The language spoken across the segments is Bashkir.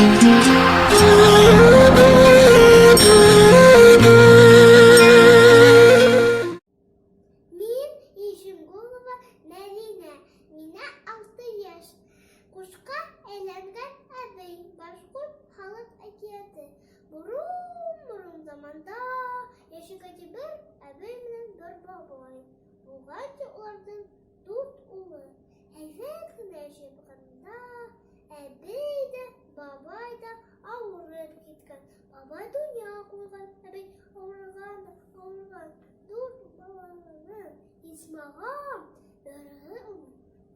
Мин Ишемгулова Мәдинә, миңә 6 йәш. Ҡушҡа әйләнгән әбей, башҡорт халыҡ әкиәте. Борон-борон заманда йәшәгән ти бер әбей менән бер бабай. Булған ти уларҙың дүрт улы. Һәйбәт кенә йәшәй башлағанда әбей ҙә, бабай ҙа ауырып киткән. Бабай донъя ҡуйған, әбей ауырыған да ауырыған. Дүрт балаһының исмаһам береһе уны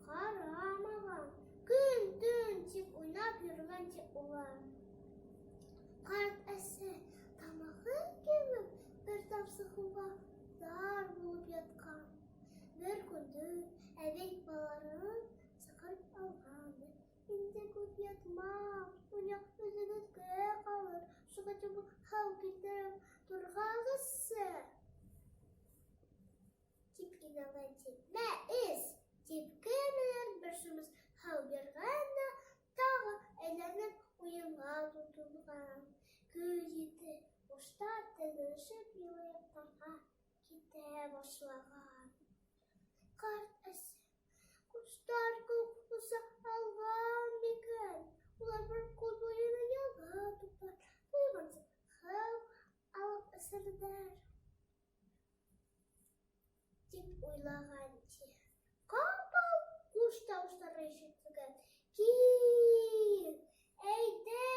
ҡарамаған. Көн-төн тик уйнап йөрөгән ти улар. Ҡарт әсә тамағы кибеп, бер тамсы һыуға зар булып ятҡан. Бер көндө әбей балаларын саҡырып алған да, Инде күп ятмам, донъя үҙегеҙгә ҡалыр, шуға тиклем һыу килтереп торғағыҙсы. Тип инәлгән ти. Мә, эс! Тип кемелер бер сүмес һыу биргән дә, тағы әйләнеп уйынға тотонған. Көҙ етте, ҡоштар теҙелешеп йылы яҡтарға китә башлаған. Ҡарт әсә, ҡоштар күк оса алған микән? Улар бер күл буйына ялға туҡтар, туйғансы һыу алып эсерҙәр. Тип уйлаған ти. Ҡапыл ҡош тауыштары ишетелгән. Кил, әйҙә,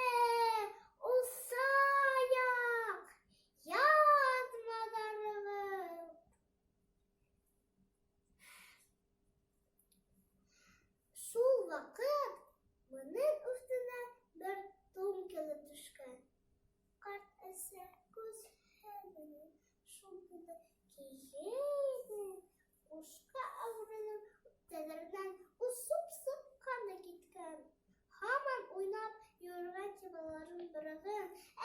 осайыҡ, ятма зарығып. Шул ваҡыт бының өҫтөнә бер тун килеп төшкән. Ҡарт әсә көсһеҙ шул тунды кейгәйне, ҡошҡа әүерелеп, тәҙрәнән осоп сыҡҡан да киткән. Һаман уйнап йөрөгән ти балаларының береһе,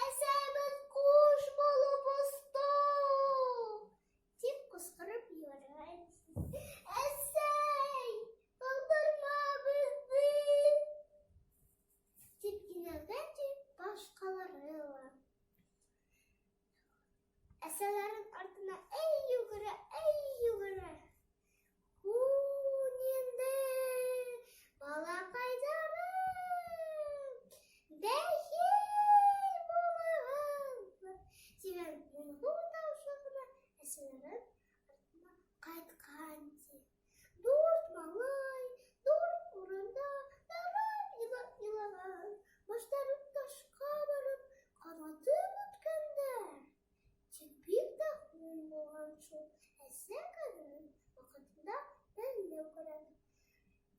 Әсәй, беҙ ҡош булып остоҡ! Тип ҡысҡырып ебәргән. Әсәй, ҡалдырма беҙҙе! Тип инәлгән ти башҡалары ла. Әсәләрен артына эй йүгерә, эй йүгерә. Һун инде, балаҡайҙарым, бәхил булығыҙ, тигән моңло тауышы ғына әсәләрен артына ҡайтҡан ти. Дүрт малай, дүрт урында ярым илаған, баштарын ташҡа барып ҡанаты бөткәндәр. Тик бик тә һуң булған шул, әсә ҡәҙерен ваҡытында белеү кәрәк.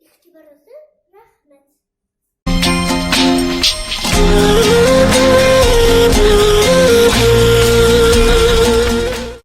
Иғтибарығыҙ